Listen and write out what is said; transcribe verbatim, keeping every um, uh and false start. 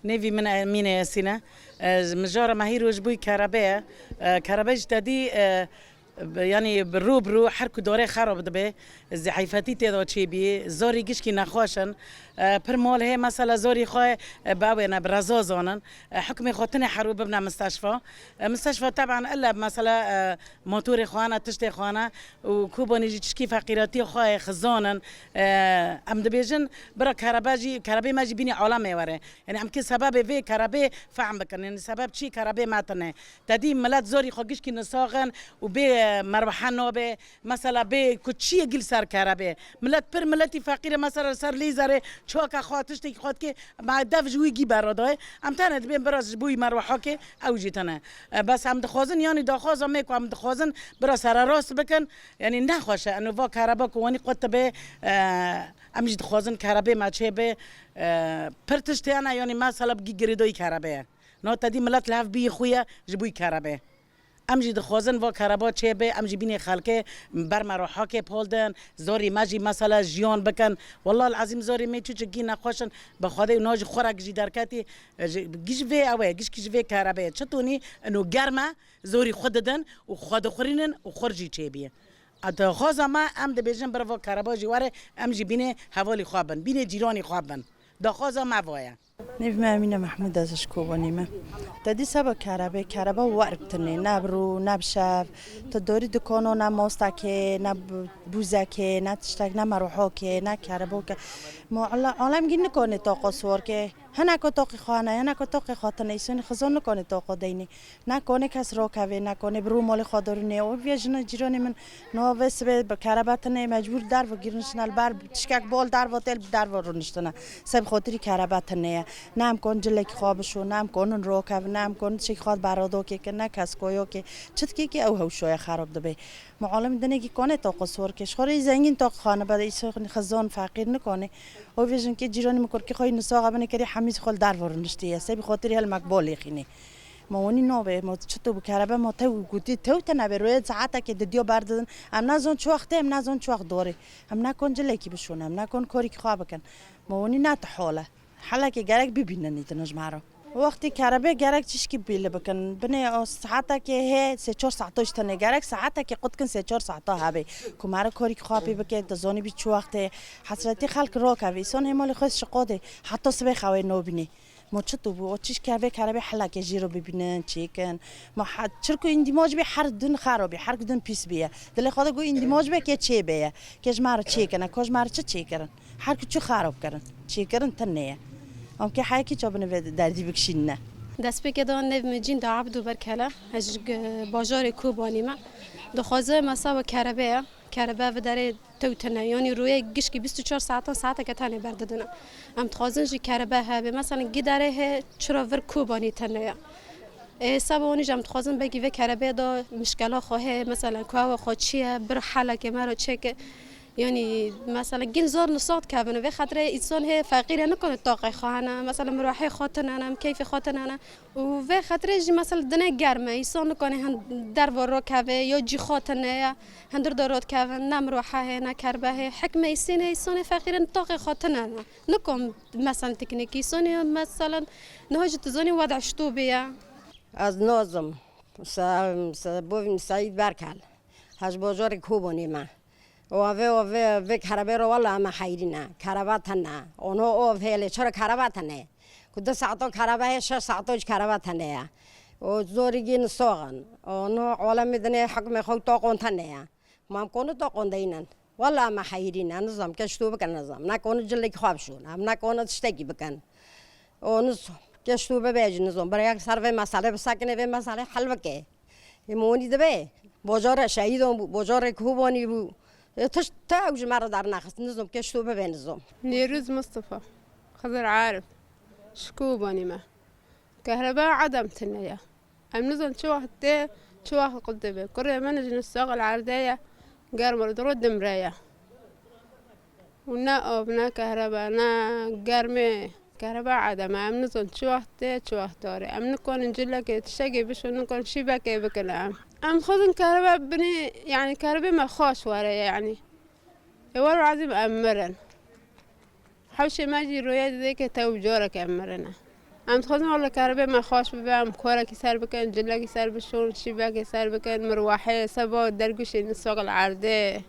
Nêvî min Emîne Yasîn e. E, mijara me hîro ji bo kerebe ye. E, kerebe ji te dî, e, bi, yanî bi rû bi rû her ku dorê xerab dibe, zehîfetî tê de çêbî, zorî gişkî nexweş in. E, pir mal heye mesela zorî xwe, e, bi ew ê ne, bi reza zanin. E, hukmê xwe tinê herû bibine misteşfa. E, misteşfa teban ille mesela, e, motorê xwe ne, tiştê xwe ne û Kobanî jî tişkî feqîratiyê xwe ye, xizan in. E, em dibêjin bira kerebe jî, kerebê me jî bînî alemê were. Yanî em kê sebebê vê kerebê fehm bikin. Yanî sebeb çi kerebê me tune? Te dî milet zorî xwe gişkî nisaxin û bê, e, merwehe nabe. Mesela bê ku çiyê gil ser kerebê. Milet pir miletî feqîr e, mesela ser lêzerê çaka xwe tiştekî xwe dike, me dev ji wî gî bera dayê. Em tenê dibên biraz ji bo wî merwehakê ew jî tune. E, bes em dixwazin, yanî daxwaza me ku em dixwazin biraz sererast bikin. Yanî nexweş e, eno va kereba ku wanî qut dibe, e, em jî dixwazin kerebê me çêbe. E, pir tişt hene, yanî mesela bi gî girêdayî kerebê ye. No te dî milet li hev bîyî xwe ye ji bo wî kerebê. Em jî dixwazin va kereba çêbe, em jî bînê xelkê ber merwehakê pol din, zorî me jî mesela jiyan bikin. Wallah el-ezîm zorî me çûçikî nexweş in, bi Xwedê û na ji xwe re jî derketî, ji, giş vê ew e, gişkî ji vê kerebe ye. Çitonî ino germ e, zorî xwe didin û xwe dixurînin û xwe jî çêbî. Daxwaza me, em dibêjin bira va kereba jî were, em jî bînê hevalî xwe bin, bînê cîranî xwe bin. Daxwaza me va ye. Nêv me Emîne Mehmûd e, ez ji Kobanî me. Te dî seba kerebe, kereba wer bi tinê, ne bi rû, ne bi şev. Tu dorî dikano, ne mostekê, ne bi-, bûzekê, ne tiştek, ne merwehokê, ne kerebokê. Mo-, ala-, alem gî nikone toqo siwar ke. Hineko toqê xwe hene, hineko toqê xwe tine, îsonî xizon nikone toqo deynê. Ne kone kes rokeve, ne kone bi rû malê xwe derûnê. O vê jina cîranê min, no vê sibê bi kerebe tine, mecbûr dervo girniştine, li ber tişkek bol dervo tê, li dervo rûniştine. Seb xotirî kerebe tine ye. Ne em kon cilekî xwe bişo, ne em konin rokevin, ne em konin tişekî xwe beradokê kin, ne kes koyokê. Çitkê ki ew hewşoye xerab dibe. Mualim dinekî kone toqo sor ke. Ji xwe rê zengîn toq xane bede, îsonî xizon feqîr nikone. O vê jinkê cîranê min kurkê xwe yî nisaxa binê kerî hemî xwe li dervo rûniştiye. Sebî xotirî helmek bolê xînê. Ma wenî nabe, ma çito bi kerebe ma tew gotî, tew te nebe, roye saetekê didiyo berdidin. Em nazon çi wextê, em nazon çi wext dorê. Em nakon cilekî bişon, em nakon korî xwe bikin. Ma wenî ne ti hol e. Helekê gerek bibînin îdin ji me re. Wextî kerebe gerek çişkî bîle bikin. Binê o saetekê hê sê çar saeta ji tenê. Gerek saetekê qut kin sê çar saeta hebe. Ku me re korî xwe pê bike, dizanî bî çi wextê. Hesretî xelk rokeve. Îson hê malê xwe şiqodê. Heta sibê xewê nobînê. Ma çi tu bû? O çişkê vê kerebe helakê jî re bibînin, çêkin. Ma he-, çirku îndîmac bê her din xerab bê, her din pîs bê ye. Dilê xwe de got îndîmac be ke çê bê ye. Ke ji me re çêkine, ko ji me re çi çêkirin? Her ku çi xerab kirin? Çêkirin tune ye. Em ke heyekî çabine vê derdî bikişînine. Destpêkê de nêv min Cînda Ebdû Berkele. Ez ji g-, bajarê Kobanî me. Dixwaze mesela kerebe ye. Kerebe vê derê tew tine, yanî rûyê gişkî bîst û çar saetan saeteke tenê berdidine. Em dixwazin jî kerebe hebe. Mesela giderê he çira vir Kobanî tine ye. Ê, seba wanî jî em dixwazin belkî vê kerebê de mişkela xwe heye, mesela kuewa xwe çi ye, bir helekê me re çêke. Yanî mesela gin zor nisat kevin. Vê xetirê însan hê feqîr e nikone taqê xwe hene. Mesela mirwehê xwe tine ne, em keyfê xwe tine ne. Û vê xetirê jî mesela dine germ e, îson nikane hin derva rokeve, ya cî xwe tine ye, hindir de rokevin, ne mirwehe heye, ne kerbe heye. Hikme îsînê, îsonê feqîrin taqê xwe tine ne. Nikom mesela teknîkî, îsonê mesela niha jî tu zanî weda ştû bîye. Ez nazim, se, se, bovim Seîd Berkel. Ez ji bajarê Kobanê me. O vê, o vê, vê kerebê ro wela me heyrîne. Kereba tine. Ono o vê lê çira kereba tine. Ku du saeto kerebe heye, şeş saeto jî kerebe tene ye. O zorî gî nisoxin. Ono alemê dinê hikmê xwe toqon tene ye. Ma em konu toqon deynin. Wela me heyrîne, nizam, keştu bikin nizam. Ne konu cilekî xwe bişûn. Em ne konu tiştekî bikin. O nizam, keştu bibe jî nizam. Bir yek ser vê meselê bisekine, vê meselê hel bike. Ê monî dibe. Bocara şehîdan bû, bocarê Kobanî bû. Ê tişt te ew ji me re dernexist, nizam, keştu bibe nizam. Nêrûz Mustafa, Xizir Arif, ji Kobanî me. Kehreba edem tine ye. Em nizam çi wext tê, çi wext qut dibe. Kurê min ji nisoq li erdê ye, germ li diro dimre ye. Û ne av, ne kehreba, ne germê. Kehreba edem e, em nizam çi wext tê, çi wext dore. Em nikonin cilekê, tiştekê bişon, nikonin şîbekê bikin em. Em dixwazin kehreba binê, yanî kerebê me xweş were, yanî. Ê were ezîm em mirin. Hewşê me jî roye dide ke tew careke em mirine. Em dixwazin wele keribê me xweş bibe, em korekî ser bikin, cilekî ser bişon, şîvekê ser bikin, mirwehê, seba derguşê nisok li erdê.